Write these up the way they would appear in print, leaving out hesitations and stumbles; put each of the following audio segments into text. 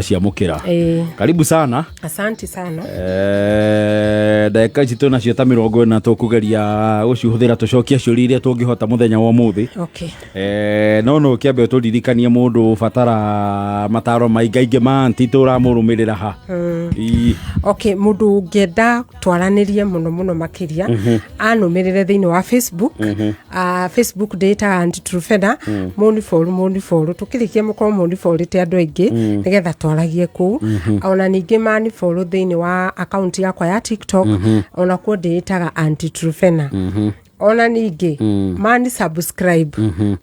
Ciamũkĩra. Ĩĩ. Karibu sana. Asanti sana. Ndagĩka ici twĩ nacio ta 40 tũkũgeria gũcihũthĩra tũcokie ciũria iria tũngĩhota mũthenya wa ũmũthĩ. Okay. No kĩambe ũtũririkanie mũndũ ũbatara mataro maingaingĩ ma anti tũramũrũmĩrĩra ha? Ii. Okay, mũndũ ũngĩenda twaranĩrie mũno mũno makĩria, anũmĩrĩre thĩinĩ wa Facebook. Facebook ndĩĩtaga Aunty Truphena. Mũniboru mũniboru, tũkĩrĩkia mũkorwo mũniborĩte andũ aingĩ nĩgetha twaragie kũu. Ona ningĩ maniboru thĩinĩ wa akaunti yakwa ya TikTok, ona kuo ndĩĩtaga Aunty Truphena. Ona ningĩ mani subscribe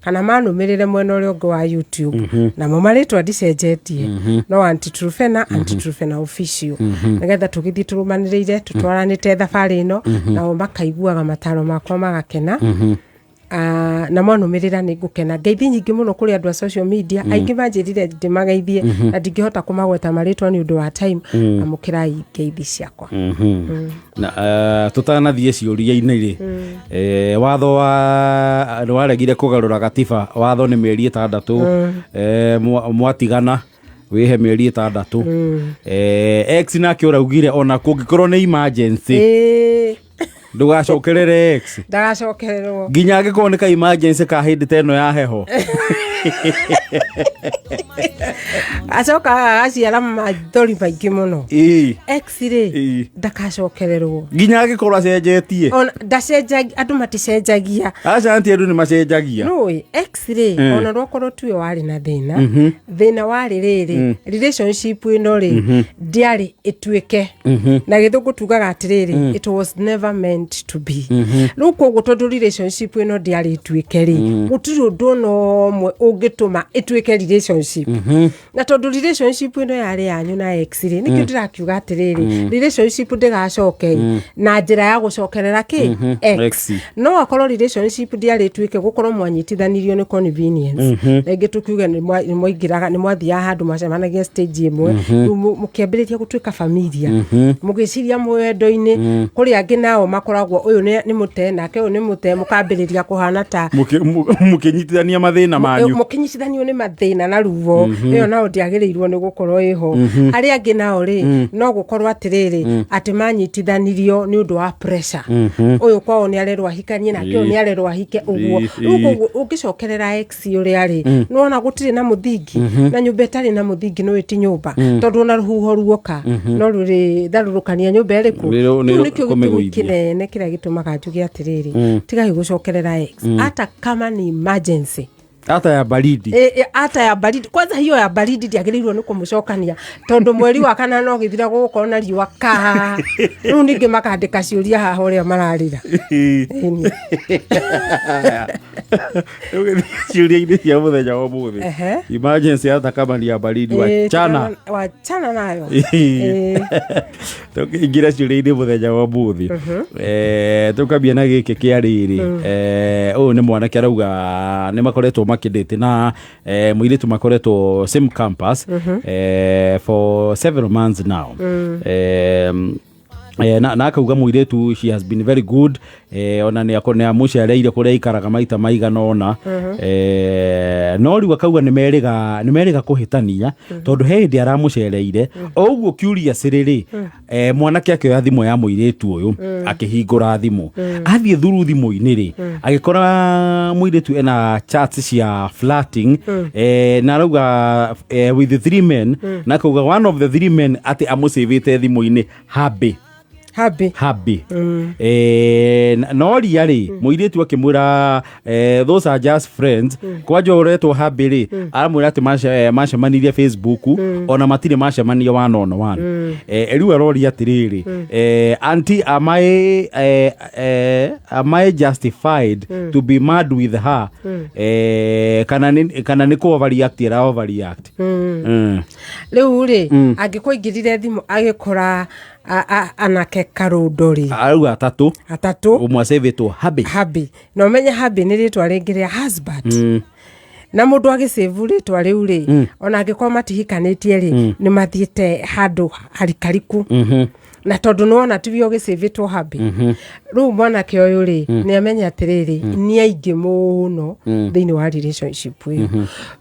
kana manũmĩrĩre mwena ũrĩa ũngĩ wa YouTube, namo marĩtwa ndicenjetie, no Aunty Truphena, Aunty Truphena Official, nĩgetha tũgĩthiĩ tũrũmanĩrĩire tũtwaranĩte thabarĩ ĩno, nao makaiguaga mataro makwa magakena. Na mwanũmĩrĩra nĩ ngũkena. Ngeithi nyingĩ mũno kũrĩ andũ a social media. Aingĩ manjĩrire ndĩmageithie na ndingĩhota kũmagweta marĩtwa nĩ ũndũ wa time. Amũkĩrai ngeithi ciakwa. Na tũtanathiĩ ciũria-inĩ rĩ, watho wa nĩ waregire kũgarũra gatiba, watho nĩ mĩeri 6, mwatigana wĩhe mĩeri 6. Ex nake ũraugire ona kũngĩkorwo nĩ emergency, ndũgacokerere ex. Ndagacokererwo. Nginya angĩkorwo nĩ ka emergency ka hĩndĩ ta ĩno ya heho. Acoka agaciara mathori maingĩ mũno. Ex rĩ, ndakacokererwo. Nginya angĩkorwo acenjetie. Ona ndacenjagia, andũ maticenjagia. Aca anti, andũ nĩ macenjagia. Nũĩ ex rĩ, ona rwakorwo tuwe warĩ na thĩna, thĩna warĩ rĩrĩ, relationship ĩno rĩ ndĩarĩ ĩtuĩke, na gĩthũngũ tugaga atĩrĩrĩ, it was never meant to be. Rĩu koguo tondũ relationship ĩno ndĩarĩ ĩtuĩke rĩ, gũtirĩ ũndũ ona ũmwe ũngĩtũma ĩtuĩke relationship. Na tondũ relationship ĩno yarĩ yanyu na ex rĩ, nĩkĩo ndĩrakiuga atĩrĩrĩ, relationship ndĩgacoke na njĩra ya gũcokerera kĩ ex. Ex. No akorwo relationship ndĩarĩ ĩtuĩke, gũkorwo mwanyitithanirio nĩ convenience, rĩngĩ tũkiuge nĩ mwaingĩraga, nĩ mwathiaga handũ mwacemanagia stage ĩmwe, rĩu mũkĩambĩrĩria gũtuĩka familia, mũgĩciria mwendo-inĩ. Kũrĩ angĩ nao makoragwo ũyũ nĩ mũte nake ũyũ nĩ mũte, mũkambĩrĩria kũhana ta Mũkĩnyitithania mathĩna manyu. Mũkĩnyitithanio nĩ mathĩna na ruo. Ĩyo nao ndĩagĩrĩirwo nĩ gũkorwo ĩho. Arĩa angĩ nao rĩ, no gũkorwo atĩrĩrĩ, atĩ manyitithanirio nĩ ũndũ wa pressure, ũyũ kwao nĩ arerwo ahikanie nake, ũyũ nĩ arerwo ahike ũguo. Rĩu koguo ũngĩcokerera ex ũrĩa rĩ, nĩwona gũtirĩ na mũthingi, na nyũmba ĩtarĩ na mũthingi nĩ ti nyũmba, tondũ ona rũhuho ruoka no rũrĩ tharũrũkania nyũmba ĩrĩkũ. Nĩ Kĩu nĩkĩo gĩtũmi kũmĩgũithia. kĩnene kĩrĩa gĩtũmaga njuge atĩrĩrĩ, tigai gũcokerera ex hata kama ni emergency. Hata ya baridi. E, hata ya baridi. Kwanza hiyo ya baridi ndiagĩrĩirwo nĩ kũmũcokania, tondũ mweri wa kana no gĩthira gũgũkorwo na riũa ka rĩu. Ningĩ makandĩka ciũria haha ũrĩa mararĩra. Ĩni. Ũgĩthiĩ ciũria-inĩ cia mũthenya wa ũmũthĩ. Emergency hata kama ni ya baridi, wachana. Wachana nayo. Tũkĩingĩra ciũria-inĩ mũthenya wa ũmũthĩ, tũkambia na gĩkĩ kĩa rĩrĩ. Ũyũ nĩ mwanake arauga nĩ makoretwo makĩndĩte na mũirĩtu, makoretwo same campus for several months now. Na akauga mũirĩtu she has been very good, ona nĩ amũcereire kũrĩa aikaraga maita maigana ũna. No rĩu akauga nĩ merĩga kũhĩtania, tondũ he hĩndĩ aramũcereire o ũguo curious rĩrĩ, mwanake akĩoya thimũ ya mũirĩtu ũyũ, akĩhingũra thimũ, athiĩ thuru thimũ-inĩ rĩ, agĩkora mũirĩtu ena chats cia flirting, na arauga with the three men, na akauga one of the three men atĩ amũcĩvĩte thimũ-inĩ hubby. Hubby. Hubby. No ria rĩ, mũirĩtu akĩmwĩra those are just friends. Kwanja ũretwo hubby rĩ, aramwĩra atĩ macemanirie Facebook, ona matirĩ macemania one on one. Rĩu aroria atĩrĩrĩ, auntie, am I justified to be mad with her, kana nĩ kũ overreact ĩra overreact? Rĩu rĩ, angĩkorwo aingĩrire thimũ agĩkora anake karũndo rĩ, Arauga atatũ. Atatũ. Ũmwe acĩvĩtwo hubby. Hubby, na ũmenye hubby nĩ rĩtwa rĩngĩ rĩa husband, na mũndũ agĩcĩvu rĩtwa rĩu rĩ, ona angĩkorwo matihikanĩtie rĩ, nĩ mathiĩte handũ harikariku. Na tondũ nĩwona tiwe ũgĩcĩvĩtwo hubby, rĩu mwanake ũyũ rĩ, nĩ amenya atĩrĩrĩ, nĩ aingĩ mũno thĩinĩ wa relationship ĩyo,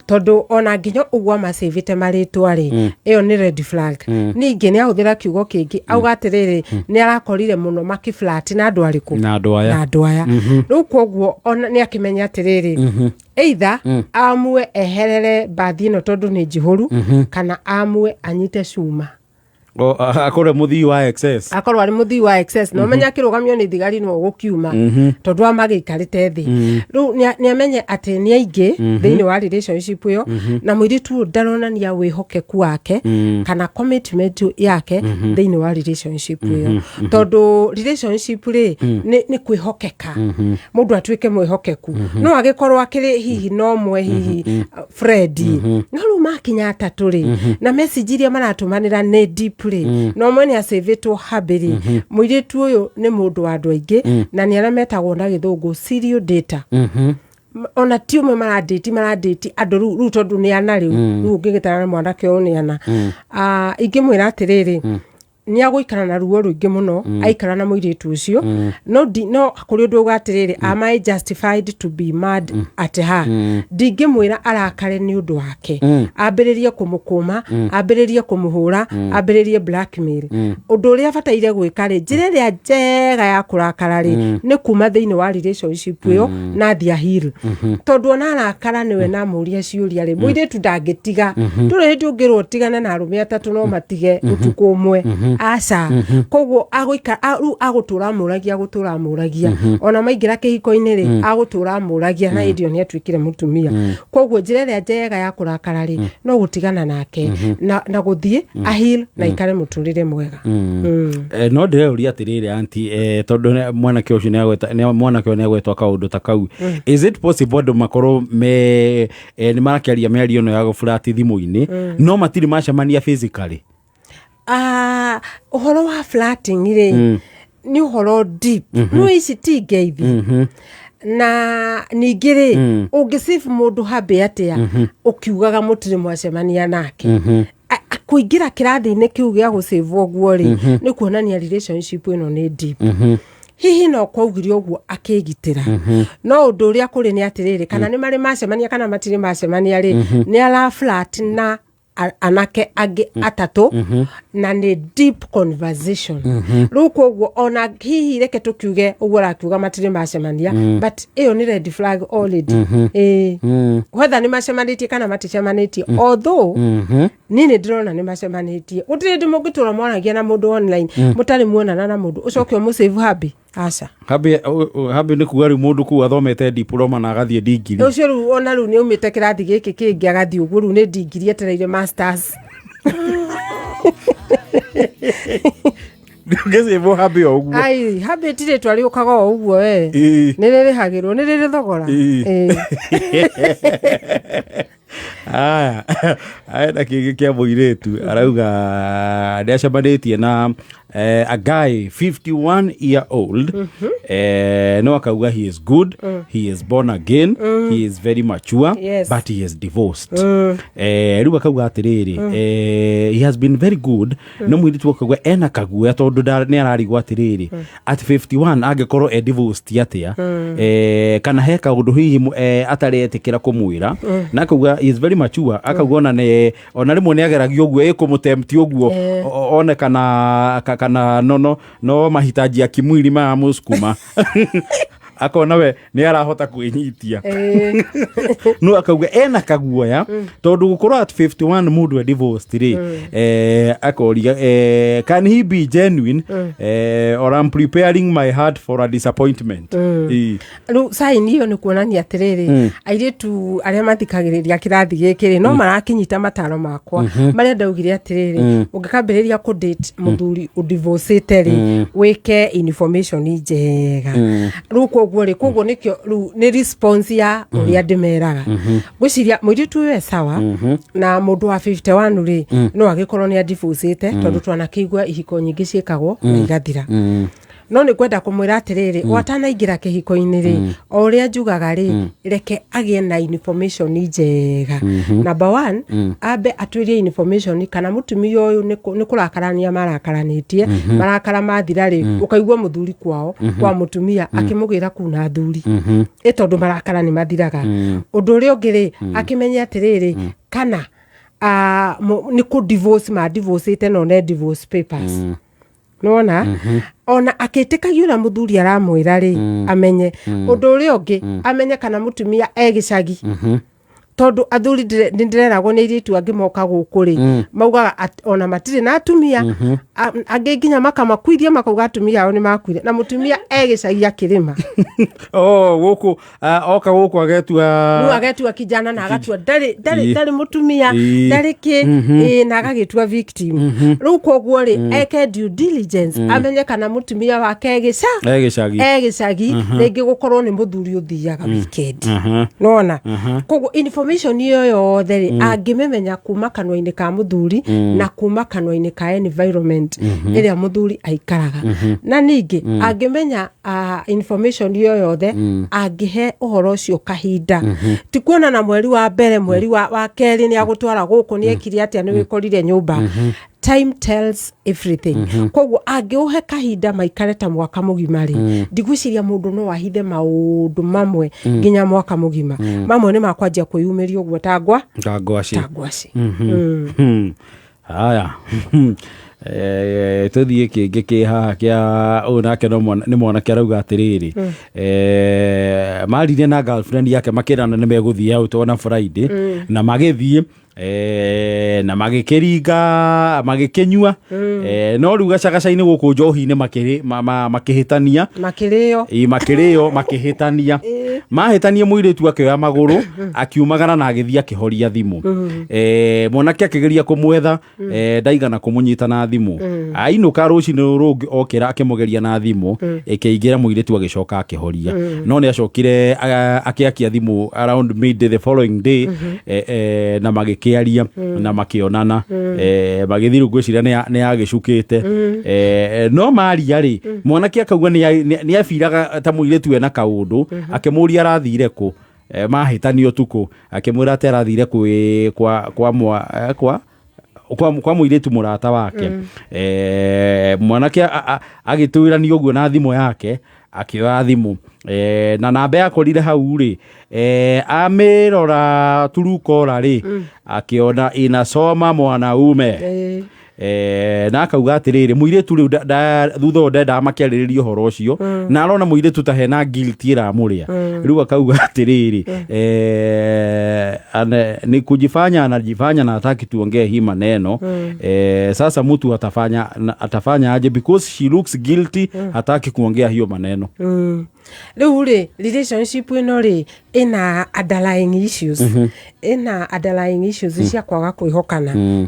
tondũ ona nginya ũguo amacĩvĩte marĩtwa rĩ, ĩyo nĩ red flag. Ningĩ nĩ ahũthĩra kiugo kĩngĩ, auga atĩrĩrĩ, nĩ arakorire mũno makĩflirt na andũ arĩkũ? Na andũ aya. Na andũ aya. Rĩu koguo ona nĩ akĩmenya atĩrĩrĩ, either amue eherere mbathi ĩno tondũ nĩ njihũru, kana amue anyite cuma. Akorwe mũthii wa excess. Akorwo arĩ mũthii wa excess, na ũmenye akĩrũgamio nĩ thigari no ũgũkiuma, tondũ wa magĩikarĩte thĩ. Rĩu nĩ amenye atĩ nĩ aingĩ thĩinĩ wa relationship ĩyo, na mũirĩtu ũyũ ndaronania wĩhokeku wake kana commitment yake thĩinĩ wa relationship ĩyo, tondũ relationship rĩ, nĩ kwĩhokeka, mũndũ atuĩke mwĩhokeku. No agĩkorwo akĩrĩ hihi no mwe hihi Fred, no rĩu makinya atatũ rĩ, na message iria maratũmanĩra nĩ deep rĩ, no mwe nĩ acĩvĩtwo hubby rĩ, mũirĩtu ũyũ nĩ mũndũ wa andũ aingĩ, na nĩ arĩa metagwo na gĩthũngũ serial dater. Ona ti ũmwe maradĩti, maradĩti andũ rĩu tondũ nĩ ana rĩu. Rĩu ũngĩgĩtara na mwanake ũyũ nĩ ana. Ah, ingĩmwĩra atĩrĩrĩ, nĩ agũikara na ruo rũingĩ mũno aikara na mũirĩtu ũcio. No no kũrĩ ũndũ uga atĩrĩrĩ, am I justified to be mad at her? Ndingĩmwĩra arakare nĩ ũndũ wake, ambĩrĩrie kũmũkũma, ambĩrĩrie kũmũhũra, ambĩrĩrie blackmail. Ũndũ ũrĩa abataire gwĩka rĩ, njĩra ĩrĩa njega ya kũrakara rĩ, nĩ kuma thĩinĩ wa relationship ĩyo na athiĩ aheal, tondũ ona arakara nĩwe na mũria ciũria rĩ, mũirĩtu ndangĩtiga. Ndũrĩ hĩndĩ ũngĩrwo tigane na arũme atatũ no matige ũtukũ ũmwe, aca. Koguo agũikara rĩu agũtũra amũragia, agũtũra amũragia. Ona maingĩra kĩhiko-inĩ rĩ, agũtũra amũragia, na hĩndĩ ĩyo nĩ atuĩkire mũtumia. Koguo njĩra ĩrĩa njega ya kũrakara rĩ, no gũtigana nake na gũthiĩ aheal na ikare mũtũrĩre mwega. No ndĩreuria atĩrĩrĩ, auntie, tondũ mwanake ũcio mwanake ũyũ nĩagwetwo kaũndũ ta kau, is it possible andũ makorwo me nĩ marakĩaria mĩario ĩno ya gũflirt thimũ-inĩ no matirĩ macemania physically? Ah, ũhoro wa flirting rĩ, nĩ ũhoro deep, no ici ti ngeithi. Na ningĩ rĩ, ũngĩsave mũndũ hubby atĩa ũkiugaga mũtirĩ mwacemania nake? Kũingĩra kĩrathi-inĩ kĩu gĩa gũcĩvwo ũguo rĩ, nĩ kuonania relationship ĩno nĩ deep. Hihi no kwaugire ũguo akĩgitĩra, no ũndũ ũrĩa kũrĩ nĩ atĩrĩrĩ, kana nĩ marĩ macemania kana matirĩ macemania rĩ, nĩ ara flirt na anake angĩ atatũ, na nĩ deep conversation. Rĩu koguo ona hihi reke tũkiuge ũguo arakiuga matirĩ macemania, but ĩyo nĩ red flag already. Ĩĩ, whether nĩ macemanĩtie kana maticemanĩtie, although niĩ nĩ ndĩrona nĩ macemanĩtie. Gũtirĩ hĩndĩ mũngĩtũra mwaragia na mũndũ online mũtarĩ muonana na mũndũ, ũcoke ũmũsave hubby, aca. Hubby, hubby nĩ kuga rĩu mũndũ kũu athomete diploma na agathiĩ ndigiri. Ũcio rĩu ona rĩu nĩ aumĩte kĩrathi gĩkĩ kĩngĩ agathiĩ ũguo, rĩu nĩ ndigiri etereire masters. Ũngĩcĩvwo hubby o ũguo? Ai, hubby ti rĩtwa rĩũkaga o ũguo we. Nĩ rĩrĩhagĩrwo, nĩ rĩrĩ thogora. Ĩĩ. Aya, aya na kĩngĩ kĩa mũirĩtu arauga nĩ acemanĩtie na a guy 51 year old, no akauga he is good, he is born again, he is very mature, but he is divorced. Rĩu akauga atĩrĩrĩ, he has been very good, no mũirĩtu akauga ena kaguoya tondũ nĩ ararigwo atĩrĩrĩ, at 51 angĩkorwo e divorced atĩa, kana he kaũndũ hihi ataretĩkĩra kũmwĩra. Na akauga he is very mature, akauga ona nĩ ona rĩmwe nĩ ageragia ũguo ĩkũmũtempt ũguo, one kana kana no mahitaji ya kimwili maramũsukuma, akona we nĩ arahota kwĩnyitia. No akauga ena kaguoya tondũ gũkorwo at 51 mũndũ e divorced rĩ, akoria, can he be genuine, or I'm preparing my heart for a disappointment? Ĩĩ. Rĩu saini ĩyo nĩ kuonania atĩrĩrĩ, airĩtu arĩa mathikagĩrĩria kĩrathi gĩkĩ rĩ, no marakĩnyita mataro makwa marĩa ndaugire atĩrĩrĩ, ũngĩkambĩrĩria kũ-date mũthuri ũdivorcĩte rĩ, wĩke information njega. Rĩu koguo rĩ, koguo nĩkĩo rĩu nĩ response ya ũrĩa ndĩmeraga. Ngwĩciria mũirĩtu ũyũ e sawa, na mũndũ wa 51 rĩ, no agĩkorwo nĩ adivorcĩte, tondũ twanakĩigua ihiko nyingĩ ciĩkagwo na igathira. No nĩ ngwenda kũmwĩra atĩrĩrĩ, o atanaingĩra kĩhiko-inĩ rĩ, o ũrĩa njugaga rĩ, reke agĩe na information njega. Number one, ambe atuĩrie information kana mũtumia ũyũ nĩ kũrakarania marakaranĩtie. Marakara mathira rĩ, ũkaigua mũthuri kwao kwa mũtumia akĩmũgĩra kuna athuri, ĩ tondũ marakara nĩ mathiraga. Ũndũ ũrĩa ũngĩ rĩ, akĩmenye atĩrĩrĩ, kana nĩ kũ divorce ma divorcĩte no ne divorce papers. Nona ona akĩtĩkagia ũrĩa mũthuri aramwĩra rĩ, amenye ũndũ ũrĩa ũngĩ, amenye kana mũtumia e gĩcagi, tondũ athuri nĩ ndĩreragwo nĩ airĩtu angĩ moka gũkũ rĩ, maugaga ona matirĩ na atumia. Angĩ nginya makamakuithia, makauga atumia ao nĩ makuire na mũtumia e gĩcagi akĩrĩma. Oh, gũkũ oka gũkũ agetua Rĩu agetua kijana na agatua ndarĩ ndarĩ mũtumia, ndarĩ kĩ, na agagĩtua victim. Rĩu koguo rĩ, eke due diligence, amenye kana mũtumia wake e gĩca e gĩcagi. E gĩcagi, rĩngĩ gũkorwo nĩ mũthuri ũthiaga weekend. Nona koguo information ĩyo yothe rĩ, angĩmĩmenya kuma kanua-inĩ ka mũthuri na kuma kanua-inĩ ka environment ĩrĩa mũthuri aikaraga, na ningĩ angĩmenya information ĩyo yothe, angĩhe ũhoro ũcio kahinda, ti kuona na mweri wa mbere, mweri wa kerĩ nĩ agũtwara gũkũ, nĩ ekire atĩa, nĩ wĩkorire nyũmba. Time tells everything. Koguo angĩũhe kahinda maikare ta mwaka mũgima rĩ, ndigwĩciria mũndũ no ahithe maũndũ mamwe nginya mwaka mũgima. Mamwe nĩ makwanjia kwĩyumĩria ũguo ta ngwa ta ngwacĩ. Ta ngwacĩ. Haya. Tũthiĩ kĩngĩ kĩ haha kĩa ũyũ nake no nĩ mwanake arauga atĩrĩrĩ, maririe na girlfriend yake makĩrana nĩ megũthiĩ out ona Friday, na magĩthiĩ na magĩkĩringa magĩkĩnyua. No rĩu gacagaca-inĩ gũkũ njohi-inĩ makĩhĩtania. Makĩrĩo. Ĩ, makĩrĩo, makĩhĩtania. Mahĩtania, mũirĩtu akĩoya magũrũ akiumagara na agĩthiĩ akĩhoria thimũ. Mwanake akĩgeria kũmwetha, ndaigana kũmũnyita na thimũ. Ainũka rũcinĩ rũngĩ okĩra akĩmũgeria na thimũ ĩkĩingĩra, mũirĩtu agĩcoka akĩhoria. No nĩ acokire akĩakia thimũ around midday the following day, na magĩkĩaria na makĩonana. Magĩthiĩ rĩu ngwĩciria nĩ agĩcukĩte. No maria rĩ, mwanake akauga nĩ abiraga ta mũirĩtu ena kaũndũ. Akĩmũria arathire kũ. Mahĩtania ũtukũ, akĩmwĩra atĩ arathire kwĩ kwa mwa kwa mũirĩtu mũrata wake. Mwanake agĩtwĩrania ũguo na thimũ yake, akĩoya thimũ na namba yakorire hau rĩ, amĩrora Truecaller rĩ, akĩona inasoma mwanaume. Na akauga atĩrĩrĩ, mũirĩtu rĩu thutha ũyũ ndendaga makĩarĩrĩria ũhoro ũcio, na arona mũirĩtu ta hena guilt ĩramũrĩa. Rĩu akauga atĩrĩrĩ, ni kujifanya anajifanya na hataki tuongee hii maneno. Sasa mtu atafanya aje because she looks guilty, hataki kuongea hiyo maneno. Rĩu rĩ, relationship ĩno rĩ, ĩna underlying issues, ĩna underlying issues cia kwaga kwĩhokana.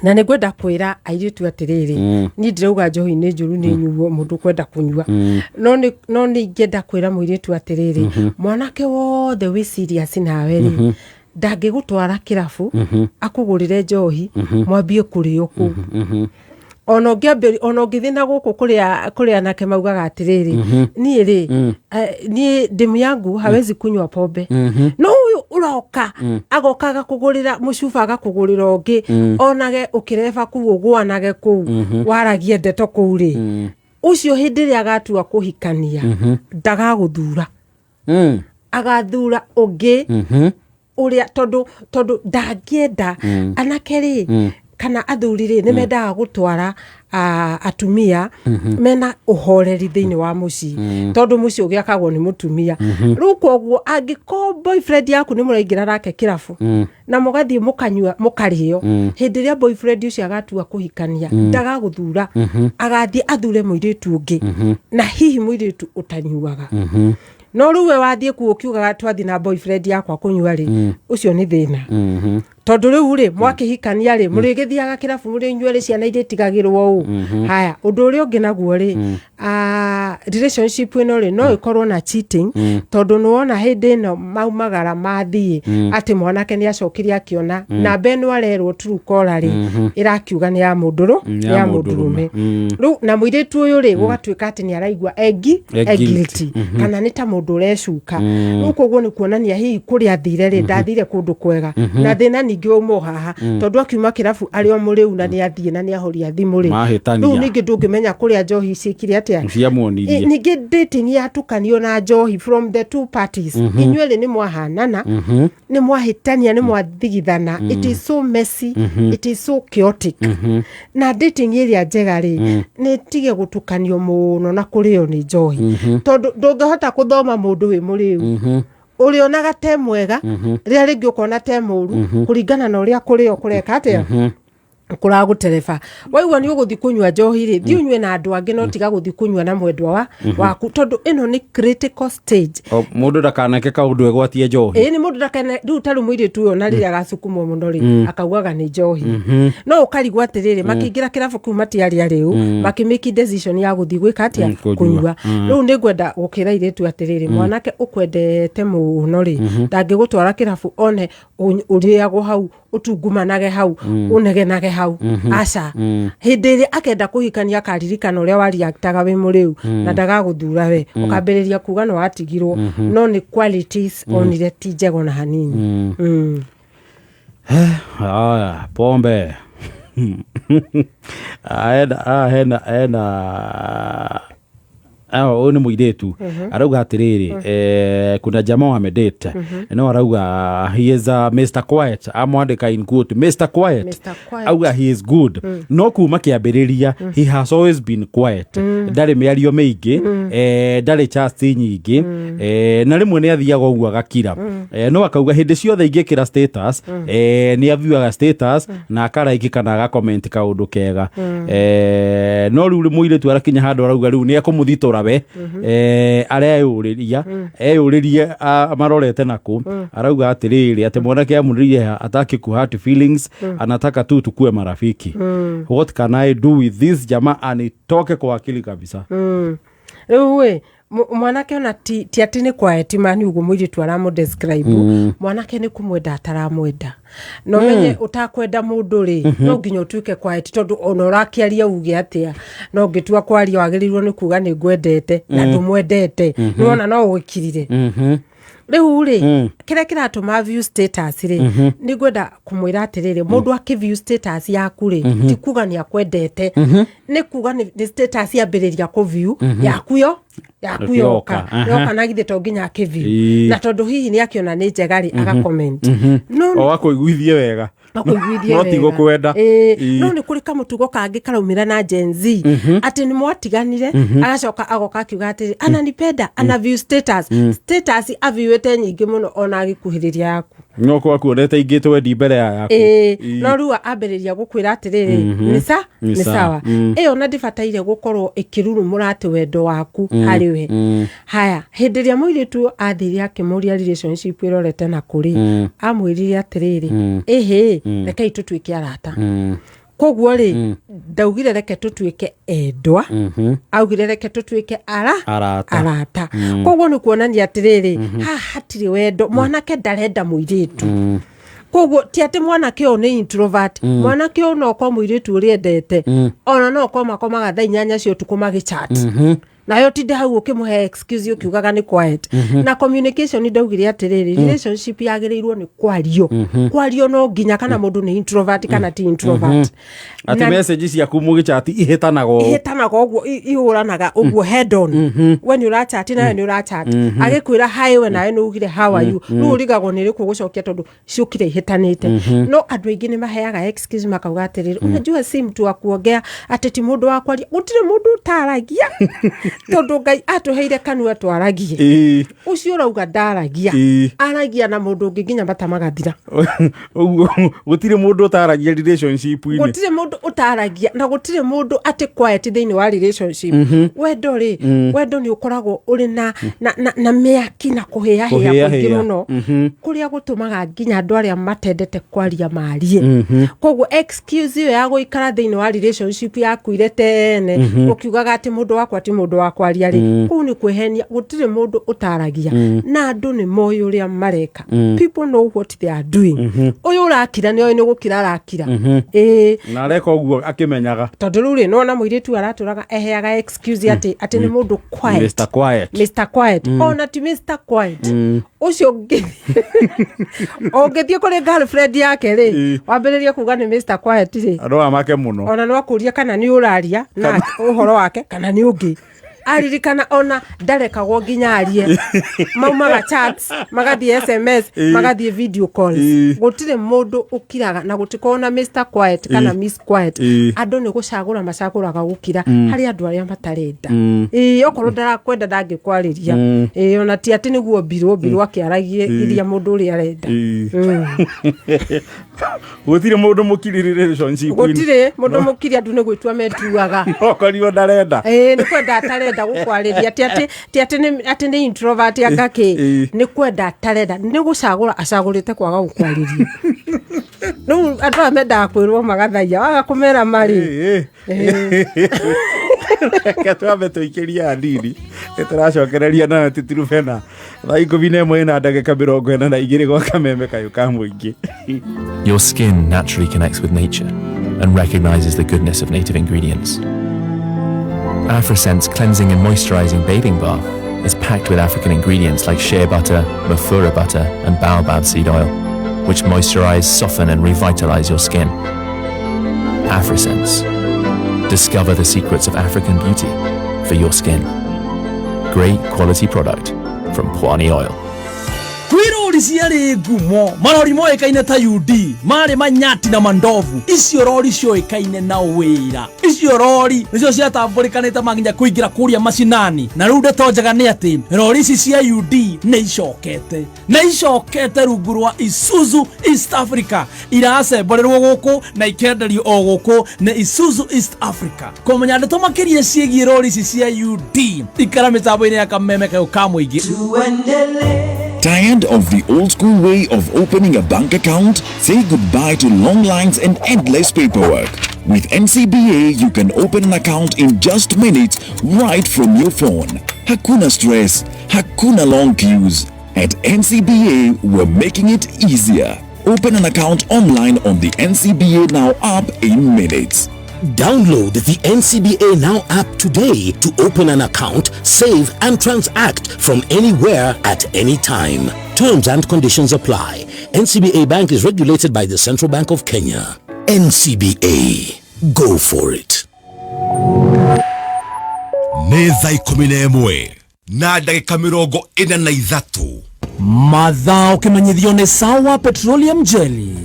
Na nĩ ngwenda kwĩra airĩtu atĩrĩrĩ, niĩ ndirauga njohi nĩ njũru, nĩ nyuo mũndũ kwenda kũnyua, no nĩ ingĩenda kwĩra mũirĩtu atĩrĩrĩ, mwanake wothe wĩ serious nawe rĩ, ndangĩgũtwara kĩrabu akũgũrĩre njohi mwambie kũrĩo kũu. Ona ũngĩambĩri, ona ũngĩthiĩ na gũkũ kũrĩa anake maugaga atĩrĩrĩ, niĩ rĩ, niĩ demu yangu hawezi kunywa pombe, no ũyũ ũroka agoka agakũgũrĩra mũcuba, agakũgũrĩra ũngĩ, onage ũkĩreba kũu, ũgũanage kũu, waragie ndeto kũu rĩ, ũcio hĩndĩ ĩrĩa agatua kũhikania ndagagũthura. Agathura ũngĩ ũrĩa tondũ ndangĩenda. Anake rĩ, kana athuri rĩ, nĩ mendaga gũtwara atumia mena ũhoreri thĩinĩ wa mũciĩ, tondũ mũciĩ ũgĩakagwo nĩ mũtumia. Rĩu koguo angĩkorwo boyfriend yaku nĩ mũraingĩra nake kĩrabu na mũgathiĩ mũkanyua mũkarĩo, hĩndĩ ĩrĩa boyfriend ũcio agatua kũhikania ndagagũthura, agathiĩ athure mũirĩtu ũngĩ, na hihi mũirĩtu ũtanyuaga. No rĩu we wathiĩ kuo ũkiugaga twathiĩ na boyfriend yakwa kũnyua rĩ, ũcio nĩ thĩna. Tondũ rĩu rĩ, mwakĩhikania rĩ, mũrĩgĩthiaga kĩrabu mũrĩ inyuerĩ, ciana irĩtigagĩrwo ũ? Haya, ũndũ ũrĩa ũngĩ naguo rĩ, relationship ĩno rĩ, no ĩkorwo na cheating, tondũ nĩwona hĩndĩ ĩno maumagara mathiĩ atĩ mwanake nĩ acokire akĩona namba ĩno arerwo Truecaller rĩ, ĩrakiuga nĩ ya mũndũrũ nĩ nĩ ya ya mũndũrũme. Mũndũrũme. Rĩu na mũirĩtu ũyũ rĩ, gũgatuĩka atĩ nĩ araigua engi e e guilty. Guilty kana nĩ ta mũndũ ũrecuka. Rĩu koguo nĩ kuonania hihi kũrĩa athire rĩ, ndathire kũndũ kwega. Na thĩna ningĩ wauma o haha, tondũ akiuma kĩrabu arĩ o mũrĩu na nĩ athiĩ na nĩ ahoria thimũ rĩ, Mahĩtania. rĩu ningĩ ndũngĩmenya kũrĩa njohi ciĩkire atĩa. Ciamuonirie. Ningĩ dating yatukanio na njohi from the two parties, inyuerĩ nĩ mwahanana, nĩ mwahĩtania, nĩ mwathigithana. It is so messy, it is so chaotic. Na dating ĩrĩa njega rĩ, nĩ tige gũtukanio mũno na kũrĩo nĩ njohi, tondũ ndũngĩhota gũthoma mũndũ wĩ mũrĩu. Ũrĩonaga te mwega, rĩrĩa rĩngĩ ũkona te mũru, kũringana na ũrĩa kũrĩo kũreka atĩa, kũragũtereba. Waigua nĩ ũgũthiĩ kũnyua njohi rĩ, thiĩ ũnyue na andũ angĩ, no tiga gũthiĩ kũnyua na mwendwa wa waku, tondũ ĩno nĩ critical stage. O, mũndũ ndakaneke kaũndũ egwatie njohi. Ĩĩ, nĩ mũndũ ndakene. Rĩu ta rĩu mũirĩtu ũyũ, na rĩrĩa agasukumwo mũno rĩ, akaugaga nĩ njohi. No ũkarigwo atĩrĩrĩ, makĩingĩra kĩrabu kĩu matiarĩ arĩu, makĩmake decision ya gũthiĩ gwĩka atĩa? Kũnyua. Kũnyua. Rĩu nĩ ngwenda gũkĩra airĩtu atĩrĩrĩ, mwanake ũkwendete mũno rĩ, ndangĩgũtwara kĩrabu one ũrĩagwo hau, ũtungumanage hau, ũnegenage hau. Aca. Hĩndĩ ĩrĩa akenda kũhikania, akaririkana ũrĩa wariaktaga wĩ mũrĩu na ndagagũthura. We ũkambĩrĩria kuga nĩ watigirwo, no nĩ qualities onire ti njega ona hanini. Haya, pombe. Ena hena ena ũyũ nĩ mũirĩtu arauga atĩrĩrĩ, kuna jamaa wamedate, no arauga he is a Mr Quiet, amwandĩka in quote Mr Quiet. Mr. Quiet. Auga he is good, no kuma kĩambĩrĩria he has always been quiet, ndarĩ mĩario mĩingĩ, ndarĩ chat nyingĩ, na rĩmwe nĩ athiaga ũguo agakira. No akauga hĩndĩ ciothe ingĩkĩra status, nĩ athiaga status na akaraiki kana agacomment kaũndũ kega. No rĩu mũirĩtu arakinya handũ arauga rĩu nĩ ekũmũthitũra we, areyũrĩria eyũrĩrie marorete nakũ. Arauga atĩrĩrĩ, atĩ mwanake amũrĩrie hataki ku hurt feelings, anataka tu tukue marafiki. What can I do with this jamaa? Anitoke kwa akili kabisa. Rĩu ĩ, mwanake ona ti atĩ nĩ quiet man ũguo mũirĩtu aramũ describe. Mwanake nĩ kũmwenda ataramwenda. No menye ũtakwenda mũndũ rĩ, no nginya ũtuĩke quiet, tondũ ona ũrakĩaria uge atĩa, no ũngĩtua kwaria wagĩrĩirwo nĩ kuga nĩ ngwendete, na ndũmwendete. Nĩwona no ũgĩkirire. Rĩu rĩ, kĩrĩa kĩratũma view status rĩ, nĩ ngwenda kũmwĩra atĩrĩrĩ, mũndũ akĩ view status yaku rĩ, ti kuga nĩ akwendete, nĩ kuga nĩ status yambĩrĩria kũ view yaku yo yaku yoka, yoka. Yoka, na githĩ to nginya akĩ view? Ĩĩ. Na tondũ hihi nĩ akĩona nĩ njega rĩ, agacomment no O akũiguithie wega. Akũiguithie no ti wega. gũkwenda. Ĩĩ, Ĩĩ. no nĩ kũrĩ kamũtugo kangĩ karaumĩra na Gen Z, atĩ nĩ mwatiganire, agacoka agoka akiuga atĩrĩ, ananipenda, ana view status, status aviewĩte nyingĩ mũno ona agĩkuhĩrĩria yaku. No kwa kuonete ingĩ twendi mbere ya yaku. Ĩĩ, Ĩĩ. no rĩu ambĩrĩria gũkwĩra atĩrĩrĩ, nĩ sa Nĩ nĩ sawa. sawa. Ĩyo na ndĩbataire gũkorwo ĩkĩrurumũra atĩ wendo waku harĩ we. Haya, hĩndĩ ĩrĩa mũirĩtu athire akĩmũria relationship ĩrorete na kũrĩ, amwĩrire atĩrĩrĩ, ĩhĩ, rekei tũtuĩke arata. Koguo rĩ, ndaugire reke tũtuĩke endwa, augire reke tũtuĩke ara Arata. Arata. Koguo nĩ kuonania atĩrĩrĩ, haha hatirĩ wendo, mwanake ndarenda mũirĩtu. Koguo ti atĩ mwanake ũyũ nĩ introvert. Mwanake ũyũ no korwo mũirĩtu ũrĩa endete, ona no korwo makomaga thaa 8 cia ũtukũ magĩchat, nayo tinde hau ũkĩmũhe excuse ũkiugaga nĩ quiet. Na communication, ndaugire atĩrĩrĩ, relationship yagĩrĩirwo nĩ kwario, kwario no nginya, kana mũndũ nĩ introvert kana ti introvert. Atĩ message ciaku mũgĩchati ihĩtanaga ũũ. Ihĩtanaga ũguo, ihũranaga ũguo head on. We nĩ ũrachati nawe nĩ ũrachat, agĩkwĩra hi, we nawe nĩ ugire how are you. Rĩu ũrigagwo nĩ rĩkũ gũcokia, tondũ ciũkire ihĩtanĩte. No andũ aingĩ nĩ maheaga excuse, makauga atĩrĩrĩ, unajua si mtu wa kuongea, atĩ ti mũndũ wa kwaria. Gũtirĩ mũndũ ũtaragia. Tondũ Ngai atũheire kanua twaragie. Ũcio ũrauga ndaragia, aragia na mũndũ ũngĩ nginya mata magathira. Ũguo gũtirĩ mũndũ ũtaragia relationship-inĩ. Gũtirĩ mũndũ ũtaragia, na gũtirĩ mũndũ atĩ quiet thĩinĩ wa relationship. Wendo rĩ, wendo nĩ ũkoragwo ũrĩ na mĩaki na kũhĩahĩa kũingĩ Kũhĩahĩa. mũno, kũrĩa gũtũmaga nginya andũ arĩa matendete kwaria marie. Koguo excuse ĩyo ya gũikara thĩinĩ wa relationship yakuire tene, ũkiugaga atĩ mũndũ wakwa ti mũndũ wa kwaria rĩ, kũu nĩ kwĩhenia. Gũtirĩ mũndũ ũtaragia, na andũ nĩ moĩ ũrĩa mareka. People know what they are doing. Ũyũ ũrakira nĩ oĩ nĩ gũkira arakira, ĩĩ. Na areka ũguo akĩmenyaga. Tondũ rĩu rĩ, nĩwona mũirĩtu aratũraga eheaga excuse atĩ nĩ mũndũ quiet. Mr. Quiet. Mr. Quiet. Ona ti Mr. Quiet ũcio ũngĩ, ũngĩthiĩ kũrĩ girlfriend yake rĩ, wambĩrĩrie kuga nĩ Mr. Quiet rĩ, Andũ aya make mũno. Ona no akũrie kana nĩ ũraria na ũhoro wake kana nĩ ũngĩ. Aririkana ona ndarekagwo nginya arie, maumaga chats, magathiĩ SMS, magathiĩ video calls. Gũtirĩ mũndũ ũkiraga, na gũtikorwo na Mr. Quiet kana Miss Quiet. Andũ nĩ gũcagũra macagũraga gũkira harĩ andũ arĩa matarenda. Ĩĩ, okorwo ndarakwenda ndangĩkwarĩria. Ĩĩ, ona ti atĩ nĩguo mbirwo mbirwo akĩaragie iria mũndũ ũrĩa arenda. Gũtirĩ mũndũ mũkiri relationship-inĩ. Gũtirĩ mũndũ mũkiri, andũ nĩ gwĩtua metuaga. Okorirwo ndarenda. Ĩĩ, nĩ kwenda atarenda gũkwarĩria, ti atĩ atĩ nĩ introvert anga kĩ. Nĩ kwenda atarenda, nĩ gũcagũra acagũrĩte kwaga gũkwarĩria. Rĩu andũ aya mendaga kwĩrwo magathaia, waga kũmera marĩ. Reke twambe tũikĩrie hanini, nĩ tũracokereria nayo titirubena thaa 11:42 gwa kameme kayũ ka mũingĩ. Your skin naturally connects with nature and recognizes the goodness of native ingredients. AfriSense cleansing and moisturizing bathing bath is packed with African ingredients like shea butter, mafura butter, and baobab seed oil, which moisturize, soften, and revitalize your skin. AfriSense. Discover the secrets of African beauty for your skin. Great quality product from Pwani Oil. Kwĩ rori ciarĩ ngumo, marori moĩkaine ta UD, marĩ manyati na mandovu. Icio rori cioĩkaine na wĩra. Icio rori nĩcio ciatambũrĩkanĩte maginya kũingĩra kũrĩa macinani. Na rĩu ndeto njega nĩ atĩ rori ici cia UD nĩ icokete, na icokete rungu rwa Isuzu East Africa. Iracemborerwo gũkũ na ikenderio o gũkũ nĩ Isuzu East Africa. Kũmenya ndeto makĩria ciĩgiĩ rori ici cia UD, ikara mĩtambo-inĩ ya kameme kayũ ka mũingĩ. Tired of the old school way of opening a bank account? Say goodbye to long lines and endless paperwork. With NCBA, you can open an account in just minutes right from your phone. Hakuna stress, hakuna long queues. At NCBA, we're making it easier. Open an account online on the NCBA Now app in minutes. Download the NCBA Now app today to open an account, save, and transact from anywhere at any time. Terms and conditions apply. NCBA Bank is regulated by the Central Bank of Kenya. NCBA. Go for it. Nĩ thaa 11:43. Mathaa ũkĩmenyithio nĩ Sawa Petroleum Jelly.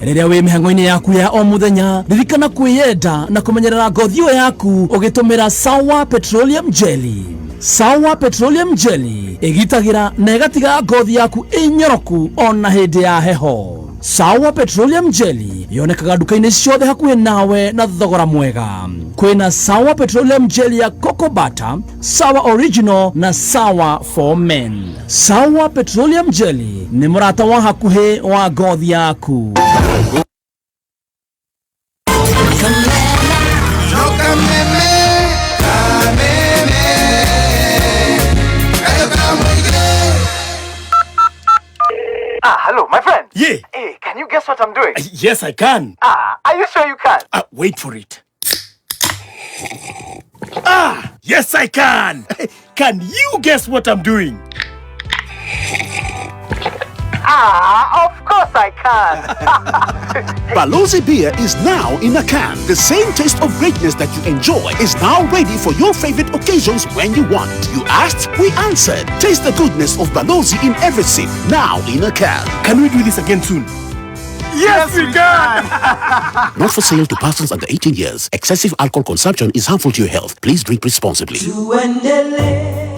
Rĩrĩa wĩ mĩhang'o-inĩ yaku ya o mũthenya, ririkana kwĩyenda na kũmenyerera ngothi ĩyo yaku ũgĩtũmĩra Sawa Petroleum Jelly. Sawa Petroleum Jelly ĩgitagĩra na ĩgatiga ngothi yaku ĩnyoroku ona hĩndĩ ya heho. Sawa Petroleum Jelly yonekaga nduka-inĩ ciothe hakuhĩ nawe na thogora mwega. Kwĩna Sawa Petroleum Jelly ya Cocoa Butter, Sawa Original na Sawa for Men. Sawa Petroleum Jelly nĩ mũrata wa hakuhĩ wa ngothi yaku. Ah, hello, my friend. Yeah. Hey, can you guess what I'm doing? Yes, I can. Ah, are you sure you can? Wait for it. Ah, yes, I can. Can you guess what I'm doing? Ah, of course I can. Balozi beer is now in a can. The same taste of greatness that you enjoy is now ready for your favorite occasions when you want. You asked, we answered. Taste the goodness of Balozi in every sip, now in a can. Can we do this again soon? Yes, we can. Not for sale to persons under 18 years. Excessive alcohol consumption is harmful to your health. Please drink responsibly.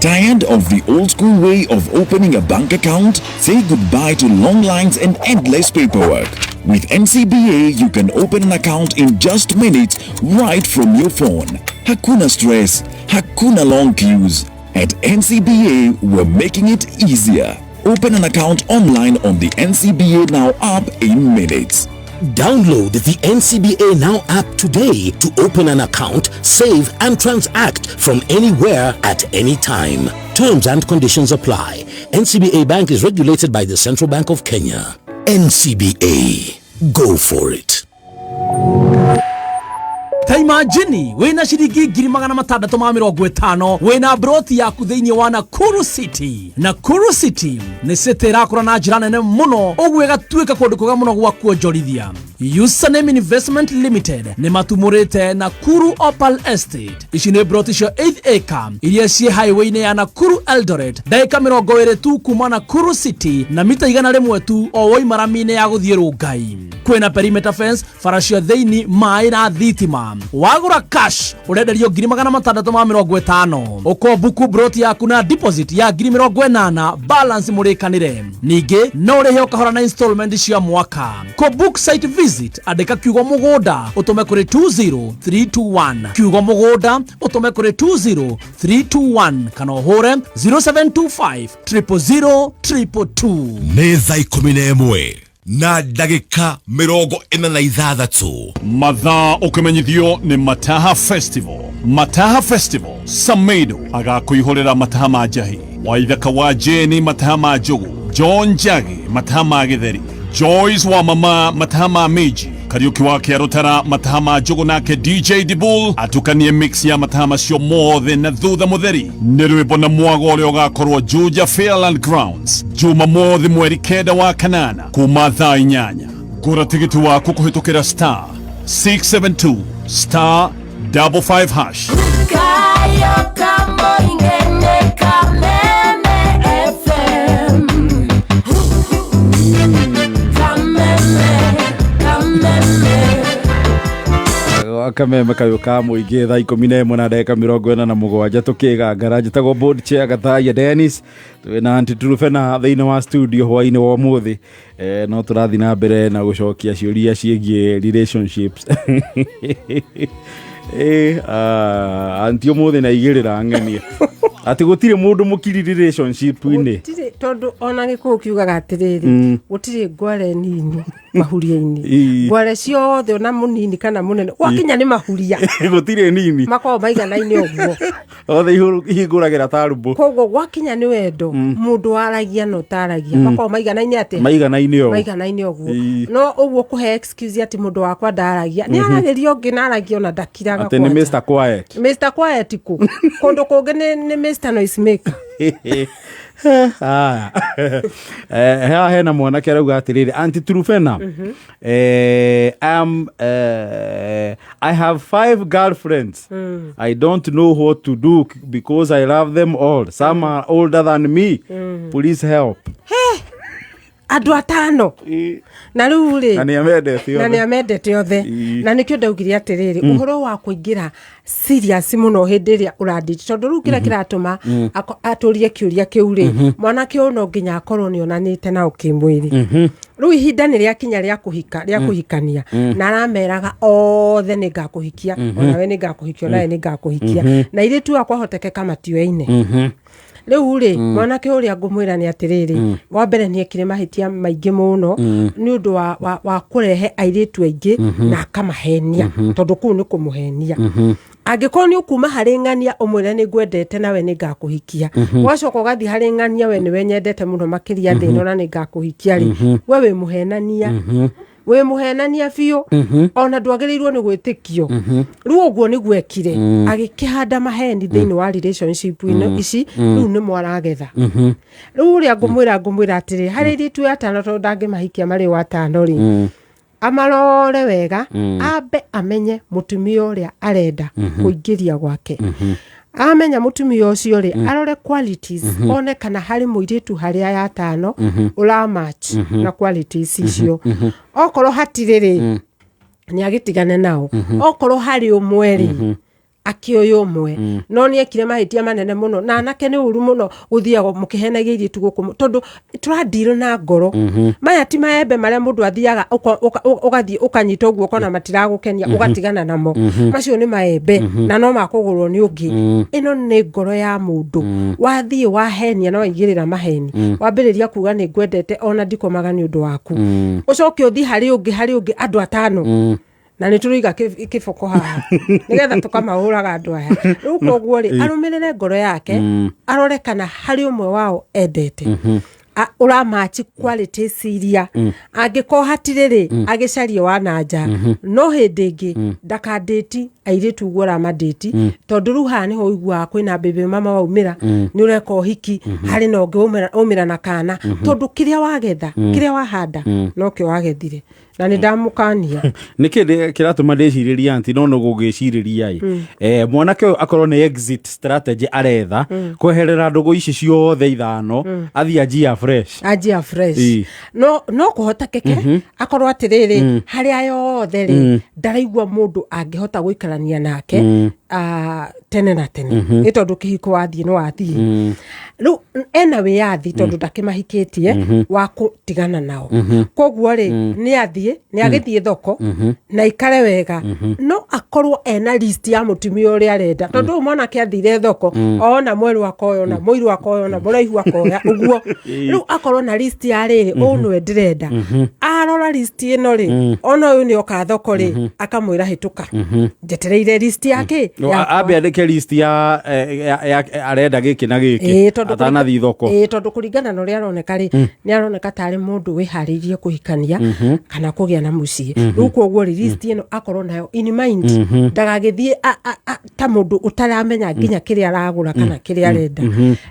Tired of the old school way of opening a bank account? Say goodbye to long lines and endless paperwork. With NCBA, you can open an account in just minutes right from your phone. Hakuna stress, hakuna long queues. At NCBA, we're making it easier. Open an account online on the NCBA Now app in minutes. Download the NCBA Now app today to open an account, save, and transact from anywhere at any time. Terms and conditions apply. NCBA Bank is regulated by the Central Bank of Kenya. NCBA. Go for it. Ta imagine wina ciringi 650,000, wina broti yaku thiini wa Nakuru City. Nakuru City nĩ city ĩrakũra na njĩra nene mũno, ũguo ĩgatuĩka kũndũ kwega mũno gwa kuonjorithia. Usanem Investment Limited nĩ matumũrĩte Nakuru Opal Estate. Ici nĩ broti cia 8 acre iria ciĩ highway-inĩ ya Nakuru Eldoret, ndagĩka 20 tu kuma Nakuru City na mita 100 tu o woima rami-inĩ ya gũthiĩ Rũngai. Kwĩna perimeter fence, bara cia thĩini, maĩ na thitima. Wagũra cash ũrenderio 650,000. Ũkombuku broti yaku na deposit ya 80,000, balance mũrĩkanĩre. Ningĩ no ũrĩhe ũkahora na installment cia mwaka. Kũ book site visit, andĩka kiugo mũgũnda ũtũme kũrĩ 20321, kiugo mũgũnda ũtũme kũrĩ 20321, kana ũhũre 0725 000 222. Nĩ thaa 11 na ndagĩka 46. Mathaa ũkĩmenyithio nĩ Mataha Festival. Mataha Festival, Samedo agakũihũrĩra mataha ma njahi, Waithaka wa Jeni mataha ma njũgũ, John Njagi mataha ma gĩtheri, Joyce wa mama mataha ma mĩnji, Kariũki wa Kĩarũtara mataha ma njũgũ, nake DJ Dibul atukanie mix ya mataha macio mothe, na thutha mũtheri nĩ rwĩmbo na mwago ũrĩa ũgakorwo Juja Fairland Grounds Jumamothi mweri 9 wa kanana kuma thaa 8. Gũra tigiti waku kũhĩtũkĩra *672 *55#. Kayo kamoingene Kameme FM. Kameme, Kameme. Kameme kayå ka må ingä thaa 11 na ndagä ka 47 tå kä gangara. Njätagwo board chair Gathaia Dennis, twä na Aunty Trufena thä inä wa studio hwainä wa må thä. No tå rathiĩ na mbere na gå cokia ciå ciägiä relationships. Aunty, å må thä na igä rä ra ng'ania atä gå tirä må ndå må kiri relationship-inĩ. Gũtirĩ, tondũ ona gĩkũyũ kiugaga atĩrĩrĩ, gũtirĩ ngware nini mahuria-inĩ. Ngware ciothe, ona mũnini kana mũnene, gwakinya nĩ mahuria, gũtirĩ nini, makoragwo maiganaine ũguo. Othe ihingũragä ra tarubũ. Koguo gwakinya nĩ wendo, mũndũ waragia na ũtaragia makoragwo maiganaine atĩa? Maiganaine o. Maiganaine ũguo. No ũguo kũhe excuse atĩ mũndũ wakwa ndaragia, nĩ aragĩria ũngĩ na aragia ona ndakiraga. Atä nĩ kwanja. Mr Quiet. Mr Quiet kũ kũndũ kũngĩ nĩ Mr Noisemaker. Haya. Haha hena mwanake arauga atĩrĩrĩ, "Aunty Trufena, I have five girlfriends. I don't know what to do because I love them all. Some are older than me. Please help." Andũ atano na rĩu rĩ Na nĩ amendete na nĩ othe. amendete othe. Na nĩkĩo ndaugire atĩrĩrĩ, ũhoro wa kũingĩra serious mũno hĩndĩ ĩrĩa ũranditi, tondũ rĩu kĩrĩa kĩratũma atũrie kĩũria kĩu rĩ, mwanake ũyũ no nginya akorwo nĩ onanĩte nao kĩmwĩrĩ. Rĩu ihinda nĩ rĩakinya rĩa kũhika, rĩa kũhikania, na arameraga othe nĩ ngakũhikia, onawe nĩ ngakũhikia, onawe nĩ ngakũhikia, na airĩtu akwa hotekeka matioaine. Rĩu rĩ, mwanake ũrĩa ngũmwĩra nĩ atĩrĩrĩ, wa mbere nĩ ekire mahĩtia maingĩ mũno nĩ ũndũ wa kũrehe airĩtu aingĩ na akamahenia, tondũ kũu nĩ kũmũhenia. Angĩkorwo nĩ ũkuma harĩ ng'ania ũmwĩre nĩ ngwendete nawe nĩ ngakũhikia, ũgacoka ũgathiĩ harĩ ng'ania we nĩwe nyendete mũno makĩria thĩ ĩno na nĩ ngakũhikia rĩ, we wĩ mũhenania, wĩ mũhenania biũ, ona ndwagĩrĩirwo nĩ gwĩtĩkio. Rĩu ũguo nĩguo ekire, agĩkĩhanda maheni thĩinĩ wa relationship ino ici, rĩu nĩ mwaragetha. Rĩu ũrĩa ngũmwĩra atĩrĩ, harĩ airĩtu atano, tondũ ndangĩmahikia marĩ o atano rĩ, amarore wega, ambe amenye mũtumia ũrĩa arenda kũingĩria gwake. Amenya mũtumia ũcio rĩ, arore qualities, one kana harĩ mũirĩtu harĩ aya atano ũramatch na qualities icio. Okorwo hatirĩ rĩ, nĩ agĩtigane nao. Okorwo harĩ ũmwe rĩ, akĩoya ũmwe. No nĩ ekire mahĩtia manene mũno, na anake nĩ ũru mũno gũthiaga mũkĩhenagia airĩtu gũkũ, tondũ tũrandirwo na ngoro. Maya ti maembe marĩa mũndũ athiaga ũgathiĩ ũkanyita ũguo, ũkona matiragũkenia, ũgatigana namo. Macio nĩ maembe na no makũgũrwo nĩ ũngĩ. Ĩno nĩ ngoro ya mũndũ. Wathiĩ wahenia na waigĩrĩra maheni, wambĩrĩria kuga nĩ ngwendete, ona ndikomaga nĩ ũndũ waku, ũcoke ũthiĩ harĩ ũngĩ, harĩ ũngĩ, andũ atano, na nĩ tũraiga kĩboko haha nĩgetha tũkamahũraga andũ aya. Rĩu koguo rĩ, arũmĩrĩre ngoro yake, arore kana harĩ ũmwe wao endete ũramatch qualities iria. Angĩkorwo hatirĩ rĩ, agĩcarie wa na nja. No hĩndĩ ĩngĩ ndakandĩti airĩtu ũguo ũramandĩti, tondũ rĩu haha nĩho ũiguaga kwĩna baby mama waumĩra, nĩ ũreka ũhiki, harĩ na ũngĩ waumĩra na kana, tondũ kĩrĩa wagetha, kĩrĩa wahanda, nokĩo wagethire. Na nĩ ndamũkania. Nä kä kä ratå ma ndä cirä anti no no gå gä cirä ria ä mwanake å yå akorwo nä exit strategy aretha kweherera ndå gå ici ciothe ithano, athiĩ anjia fresh. Anjia fresh. No kũhotekeke akorwo atĩrĩrĩ, harĩa yothe rĩ, ndaraigua mũndũ angĩhota gũikarania nake tene na tene, nĩ tondũ kĩhiko wathiĩ nĩ wathiĩ. Rĩu ena wĩyathi, tondũ ndakĩmahikĩtie, wa kũtigana nao. Koguo rĩ, nĩ athiĩ, nĩ agĩthiĩ thoko na ikare wega, no akorwo ena list ya mũtumia ũrĩa arenda, tondũ ũyũ mwanake athire thoko, ona mwerũ akoya, ona mũirũ akoya, ona mũraihu akoya ũguo. Rĩu akorwo na list ya rĩrĩ, ũũ nĩwe ndĩrenda. Arora list ĩno rĩ, ona ũyũ nĩ oka thoko rĩ, akamwĩra, "Hĩtũka, njetereire list ya kĩ No, yakwa." Ambe andĩke list ya arenda gĩkĩ na gĩkĩ Ĩĩ, tondũ atanathiĩ thoko. Ĩĩ, tondũ kũringana na ũrĩa aroneka rĩ, nĩ aroneka tarĩ mũndũ wĩharĩirie kũhikania kana kũgĩa na mũciĩ. Rĩu koguo rĩ, list ĩno akorwo nayo in mind, ndagagĩthiĩ ta mũndũ ũtaramenya nginya kĩrĩa aragũra kana kĩrĩa arenda.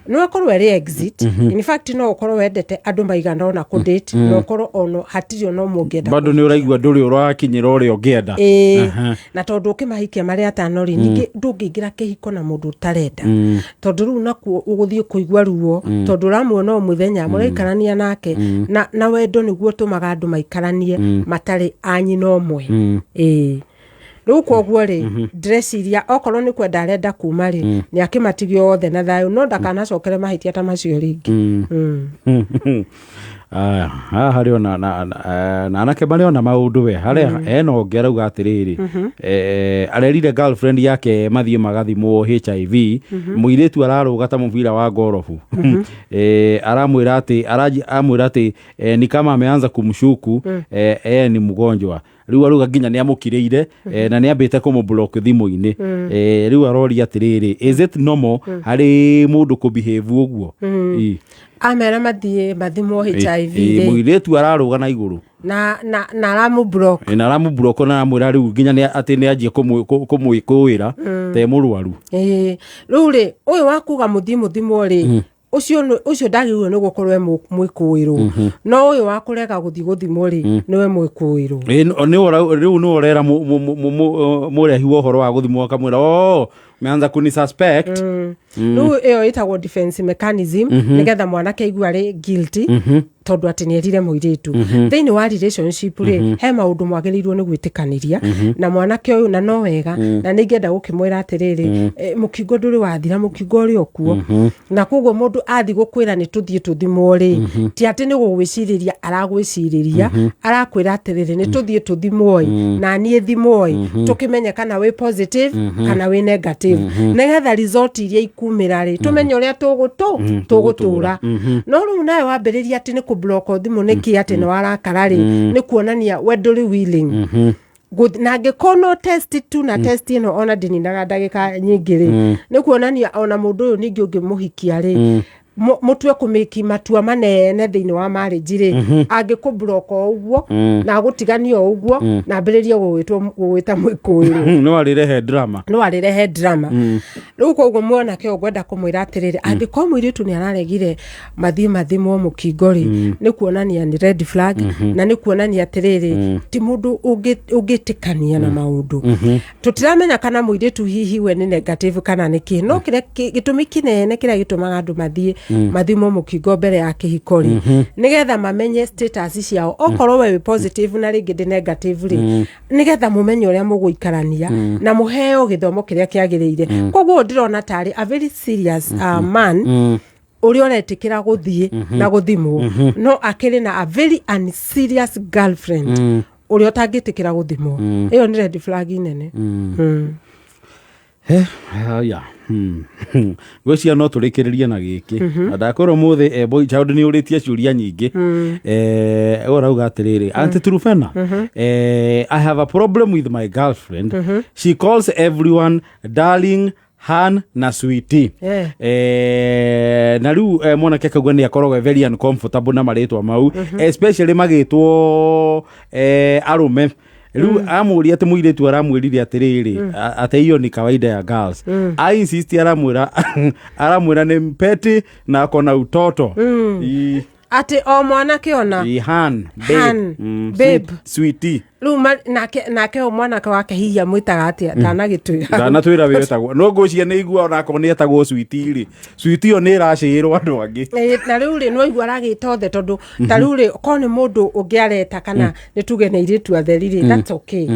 No akorwo ĩrĩ exit. In fact, no ũkorwo wendete andũ maigana ũna kũdate, no ũkorwo ono hatirĩ ona ũmwe ũngĩenda. Bado nä å raigua ndå rä å rakinyä ra å rä a å ngä enda. Ĩĩ, na tondũ ũkĩmahikia marĩ atano rĩ, ningĩ ndũngĩingĩra kĩhiko na mũndũ ũtarenda, tondũ rĩu nakuo ũgũthiĩ kũigua ruo, tondũ ũramuona o mũthenya mũraikarania nake, na wendo nĩguo ũtũmaga andũ maikaranie matarĩ a nyina ũmwe. Ĩĩ, rĩu koguo rĩ, ndĩreciria okorwo nĩ kwenda arenda kuma rĩ, nĩ akĩmatige othe na thayũ, no ndakanacokere mahĩtia ta macio rĩngĩ. Aya, haha harĩ ona na anake marĩ ona maũndũ we harĩa hena ũngĩ arauga atĩrĩrĩ, arerire girlfriend yake mathiĩ magathimwo HIV. Mũirĩtu ararũga ta mũbira wa ngorobu. Aramwĩra atĩ amwĩra atĩ ni kama ameanza kumshuku, ni mgonjwa. Rĩu arauga nginya nĩ amũkirĩire na nĩ ambĩte kũmũblock thimũ-inĩ. Rĩu aroria atĩrĩrĩ, is it normal harĩ mũndũ kũbehave ũguo? Ĩ. Amera mathiĩ mathimwo HIV rĩ, Mũirĩtu ararũga na igũrũ. Na aramũblock. Na aramũblock na aramwĩra rĩu nginya atĩ nĩ anjie kũmwĩkũĩra te mũrwaru. Ĩĩ, rĩu rĩ, ũyũ wa kuga mũthiĩ mũthimwo rĩ, ũcio ũcio ndagĩrĩirwo nĩ gũkorwo e mwĩkũĩrwo, no ũyũ wa kũrega gũthiĩ gũthimwo rĩ, nĩwe mwĩkũĩrwo. Ĩ, rĩu nĩ ũrera mũrehi wa ũhoro wa gũthimwo, akamwĩra, "Oh, umeanza kuni suspect." Rĩu ĩyo ĩtagwo defense mechanism, nĩgetha mwanake aigua arĩ guilty, tondũ atĩ nĩ erire mũirĩtu. Thĩinĩ wa relationship rĩ, he maũndũ mwagĩrĩirwo nĩ gwĩtĩkanĩria na mwanake ũyũ, na no wega. Na nĩ ingĩenda gũkĩmwĩra atĩrĩrĩ, mũkingo ndũrĩ wathira, mũkingo ũrĩ o kuo, na koguo mũndũ athiĩ gũkwĩra nĩ tũthiĩ tũthimwo rĩ, ti atĩ nĩ gũgwĩcirĩria aragwĩcirĩria, arakwĩra atĩrĩrĩ, nĩ tũthiĩ tũthimwo ĩ, na niĩ thimwo ĩ, tũkĩmenye kana wĩ positive kana wĩ negative, nĩgetha result iria ikumĩra rĩ, tũmenye ũrĩa tũgũtũra. No rĩu nawe wambĩrĩria atĩ nĩ kũblock thimũ nĩkĩ, atĩ nĩ warakara rĩ, nĩ kuonania we ndũrĩ willing. Na angĩkorwo no test tu, na test ĩno ona ndĩninaga ndagĩka nyingĩ rĩ, nĩ kuonania ona mũndũ ũyũ ningĩ ũngĩmũhikia rĩ, Mũtue kũmĩki matua manene thĩinĩ wa marriage rĩ, angĩkũ block o ũguo na agũtigania o ũguo na ambĩrĩrie gũgwĩta mwĩkũĩrwo, No arĩrehe drama. No arĩrehe drama. Rĩu koguo mwanake ũyũ ngwenda kũmwĩra atĩrĩrĩ, angĩkorwo mũirĩtu nĩ araregire mathiĩ mathimwo mũkingo rĩ, nĩ kuonania nĩ red flag, na nĩ kuonania atĩrĩrĩ, ti mũndũ ũngĩtĩkania na maũndũ. Tũtiramenya kana mũirĩtu hihi we nĩ negative kana nĩ kĩ, no kĩrĩa gĩtũmi kĩnene kĩrĩa gĩtũmaga andũ mathiĩ mathimwo mũkingo mbere ya kĩhiko rĩ, nĩgetha mamenye status ciao. Okorwo we wĩ positive na rĩngĩ ndĩ negative rĩ, nĩgetha mũmenye ũrĩa mũgũikarania na mũheo gĩthomo kĩrĩa kĩagĩrĩire. Koguo ndĩrona tarĩ a very serious man ũrĩa ũretĩkĩra gũthiĩ na gũthimwo, no akĩrĩ na a very unserious girlfriend ũrĩa ũtangĩtĩkĩra gũthimwo. Ĩyo nĩ red flag nene. He, haya. Ngwĩciria no tũrĩkĩrĩrie na gĩkĩ, na ndakwĩrwo mũthĩ boy child nĩ ũrĩtie ciũria nyingĩ. Ũyũ arauga atĩrĩrĩ, "Aunty Trufena, I have a problem with my girlfriend. She calls everyone darling, hun na sweetie." Na rĩu mwanake akauga nĩ akoragwo very uncomfortable na marĩtwa mau, especially magĩtwo arũme. Rĩu amũria atĩ mũirĩtu aramwĩrire atĩrĩrĩ, atĩ hiyo ni kawaida ya girls. I insist, aramwĩra nĩ petty na akona utoto. Atĩ o mwanake ona I hun, babe. Hun, babe. Sweetie. Rĩu nake o mwanake wake hihi amwĩtaga atĩa? Ndanagĩtwĩra. Ndanatwĩra wĩtagwo, no ngũcia nĩ igua onakorwo nĩ etagwo sweetie rĩ, sweetie ĩyo nĩ ĩracĩĩrwo andũ angĩ. Na rĩu rĩ, nĩwaigua aragĩta othe, tondũ ta rĩu rĩ, korwo nĩ mũndũ ũngĩ areta kana nĩ tuge nĩ airĩtu atheri rĩ, that's okay.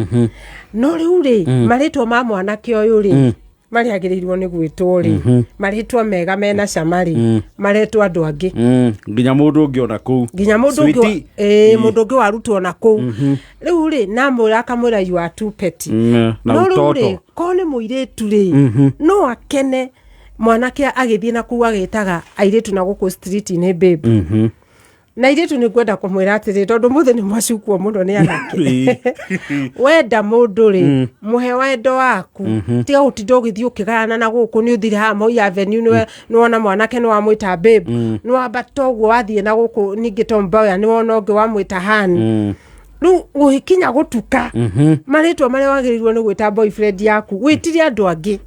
No rĩu rĩ, marĩtwa ma mwanake ũyũ rĩ, marĩagĩrĩirwo nĩ gwĩtwo rĩ, marĩtwa mega mena cama rĩ, maretwo andũ angĩ. Nginya mũndũ ũngĩ ona kũu. Nginya mũndũ ũngĩ Sweetie. Mũndũ ũngĩ warutwo na kũu rĩu rĩ, namwĩra akamwĩra you are too petty. Na No rĩu rĩ, utoto. korwo nĩ mũirĩtu rĩ, no akene mwanake agĩthiĩ na kũu agĩtaga airĩtu na gũkũ street-inĩ babe. Na airĩtu nĩ ngwenda kũmwĩra atĩrĩ, tondũ mũthĩ nĩ mwacukwo mũno nĩ anake, wenda mũndũ rĩ, mũhe wendo waku. Tiga gũtinda ũgĩthiĩ ũkĩgayana na gũkũ. Nĩ ũthire haha Moi Avenue, nĩwona mwanake nĩ wamwĩta babe, nĩ wambata ũguo wathiĩ na gũkũ ningĩ Tom Mboya nĩ wona ũngĩ wamwĩta hun. Rĩu gũgĩkinya gũtuka, marĩtwa marĩa wagĩrĩirwo nĩ gwĩta boyfriend yaku wĩtire andũ angĩ.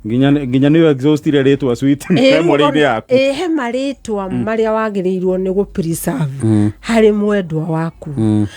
Nginya nĩ exhaustire rĩtwa sweet memory-inĩ yaku. Ĩ, he marĩtwa marĩa wagĩrĩirwo nĩ gũ preserve harĩ mwendwa waku.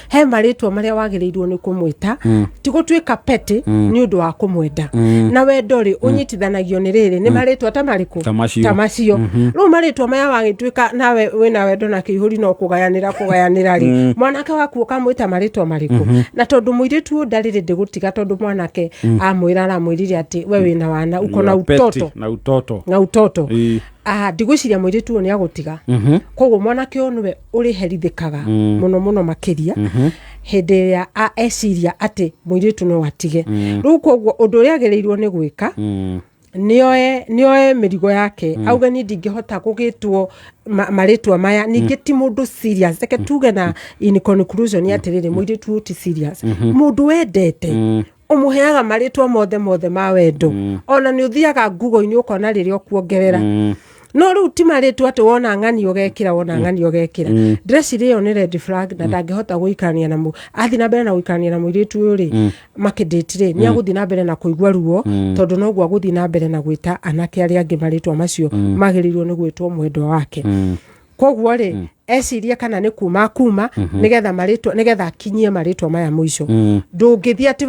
He marĩtwa marĩa wagĩrĩirwo nĩ kũmwĩta, ti gũtuĩka petty nĩ ũndũ wa kũmwenda. Na wendo rĩ, ũnyitithanagio nĩ rĩrĩ, nĩ marĩtwa ta marĩkũ? Ta macio. Ta macio. Rĩu marĩtwa maya wagĩtuĩka nawe wĩna wendo na kĩihũri no kũgayanĩra rĩ, mwanake waku ũkamwĩta marĩtwa marĩkũ? Na tondũ mũirĩtu ũyũ ndarĩ rĩndĩ gũtiga, tondũ mwanake amwĩra aramwĩrire atĩ we wĩna wana uko na You are petty utoto. Na utoto. Na utoto. Ndigwĩciria mũirĩtu ũyũ nĩ agũtiga. Koguo mwanake ũyũ nĩwe ũrĩherithĩkaga mũno mũno makĩria hĩndĩ ĩrĩa eciria atĩ mũirĩtu no atige. Rĩu koguo ũndũ ũrĩa agĩrĩirwo nĩ gwĩka, nĩoe mĩrigo yake, auge niĩ ndingĩhota gũgĩtwo marĩtwa maya. Ningĩ ti mũndũ serious. Reke tuge na in conclusion atĩrĩrĩ, mũirĩtu ũyũ ti serious. Mũndũ wendete ũmũheaga marĩtwa mothe mothe ma wendo, ona nĩ ũthiaga Google-inĩ ũkona rĩrĩa ũkuongerera. No rĩu ti marĩtwa atĩ wona ng'ani ũgekĩra, wona ng'ani ũgekĩra. Ndĩreciria ĩyo nĩ red flag, na ndangĩhota gũikarania na athiĩ na mbere na gũikarania na mũirĩtu ũyũ rĩ, makĩndĩti rĩ, nĩ agũthiĩ na mbere na kũigua ruo, tondũ noguo agũthiĩ na mbere na gwĩta anake arĩa angĩ marĩtwa macio magĩrĩirwo nĩ gwĩtwo mwendwa wake. Koguo rĩ, ecirie kana nĩ kuma nĩgetha marĩtwa, nĩgetha akinyie marĩtwa maya mũico. Ndũngĩthiĩ atĩ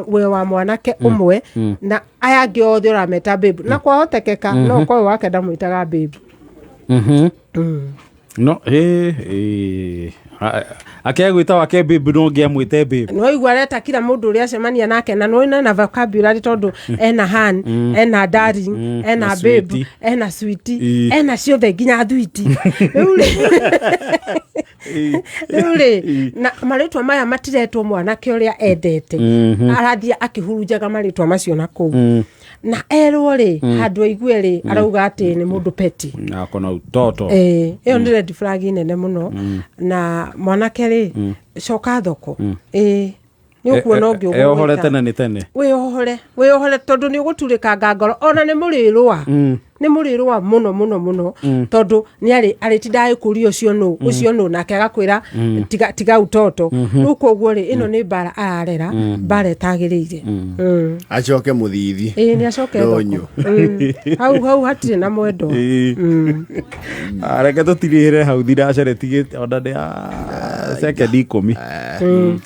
we wa mwanake ũmwe na aya angĩ othe ũrameta babe, na kwahotekeka no ũkorwo wake ndamwĩtaga babe. No akegwĩta wake babe, no ũngĩ amwĩte babe. Nĩwaigua areta kila mũndũ ũrĩa acemania nake, na nĩwona na vocabulary, tondũ ena hun, ena darling, ena na babe, sweetie. Ena sweetie, ena ciothe nginya thwiti. Rĩu rĩ, na marĩtwa maya matiretwo mwanake ũrĩa endete, arathiĩ akĩhurunjaga marĩtwa macio na kũu, na erwo rĩ, handũ aigue rĩ, arauga atĩ nĩ mũndũ petty. Na akona utoto. Ĩyo nĩ red flag nene mũno. Na mwanake rĩ, coka thoko, nĩ ũkuona ũngĩ Eohore ũgũgwĩta. tene nĩ tene. Wĩohore, wĩohore, tondũ nĩ ũgũturĩkanga ngoro, ona nĩ mũrĩrũa. Nĩ mũrĩrũa mũno mũno mũno, tondũ nĩ arĩtinda agĩkũria ũcio nũ, ũcio nũ, nake agakwĩra tiga, tiga utoto. Rĩu koguo rĩ, ĩno nĩ mbara ararera, mbara ĩtagĩrĩire. Acoke mũthithi. Ĩĩ, nĩ acoke thoko. Ndũnyũ. Hau hau hatirĩ na mwendo. Ah, reke tũtirĩhĩre hau thinacara ĩtigĩte ona nĩ ya sekendi 10.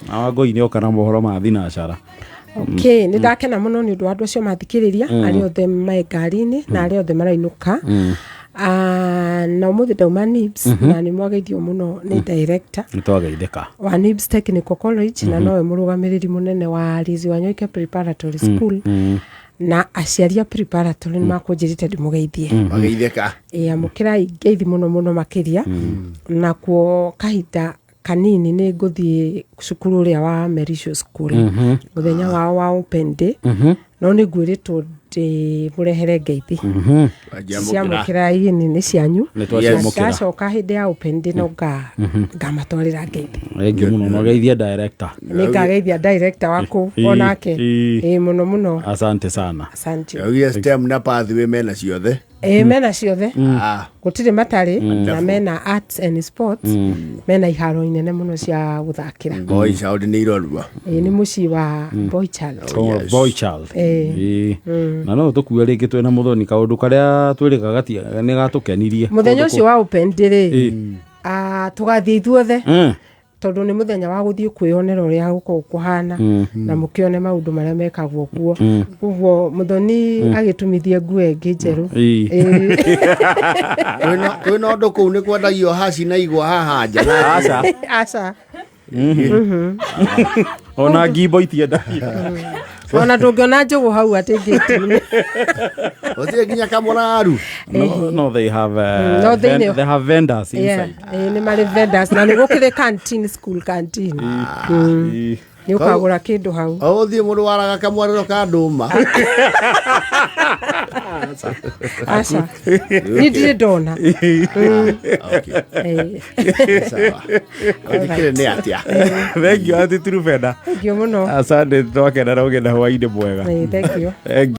Na Wangũi nĩ oka na mohoro ma thinacara. Okay, nĩ ndakena mũno nĩ ũndũ wa andũ acio mathikĩrĩria, arĩa othe me ngari-inĩ na arĩa othe marainũka. Ah, na ũmũthĩ ndauma NIBS, na nĩ mwageithio mũno nĩ director Nĩ twageithĩka. wa NIBS Technical College, na nowe mũrũgamĩrĩri mũnene wa Lizi Wanyoike Preparatory School, na aciari a preparatory nĩ makũnjĩrĩte ndĩmũgeithie. Mageithĩka. Ĩ, amũkĩrai ngeithi mũno mũno makĩria. Nakuo kahinda kanini nĩ ngũthiĩ cukuru ũrĩa wa Merisho School, mũthenya wao wa open day, no nĩ ngwĩrĩtwo ndĩmũrehere ngeithi. Ciamũkĩra nĩ cianyu. Nĩ twaciamũkĩra. Ndacoka hĩndĩ ya open day no ngamatwarĩra ngeithi. Thengiũ mũno, na ũgeithie director. Nĩ ngageithia director waku onake. Ĩ, mũno mũno. Asante sana. Asante. Augire STEM na pathway mena ciothe. Ĩ, mena ciothe. Ah. Gũtirĩ matarĩ, na mena arts and sports, mena iharo inene mũno cia gũthakĩra. Boy child nĩ irorua. Ĩ, nĩ mũciĩ wa boy child. Oh, boy child. Ĩ. Ĩ. Na no tũkue rĩngĩ twĩna mũthoni kaũndũ karĩa twĩrĩga nĩ gatũkenirie. Mũthenya ũcio wa open day rĩ, Ĩ. ah, tũgathiĩ ithuothe, tondũ nĩ mũthenya wa gũthiĩ kwĩyonera ũrĩa gũkoragwo kũhana, na mũkĩone maũndũ marĩa mekagwo kuo. Koguo mũthoni agĩtumithie nguo ĩngĩ njerũ. Ĩ. Ĩ. Kwĩna ũndũ kũu nĩ kwendagio haci na igwa haha nja? Aca. Aca. Ona ngimbo itiendagio. Ona ndũngĩona njũgũ hau atĩ ngĩti-inĩ. Gũtirĩ nginya kamũraru. No, no, they have No, they they have vendors Yeah, inside. ĩ, nĩ marĩ vendors na nĩ gũkĩrĩ canteen, school canteen. Ĩ. Nĩ ũkagũra kĩndũ hau. O ũthiĩ mũndũ waraga kamwarĩro ka ndũma. Aca, niĩ ndirĩ ndona. Ĩ. Sawa. Thikĩrĩ nĩ atĩa? Thank you, Aunty Trufena. Thank you mũno. Asante, twakena na ũgĩe na hwainĩ mwega. Ĩ, thank you. Thank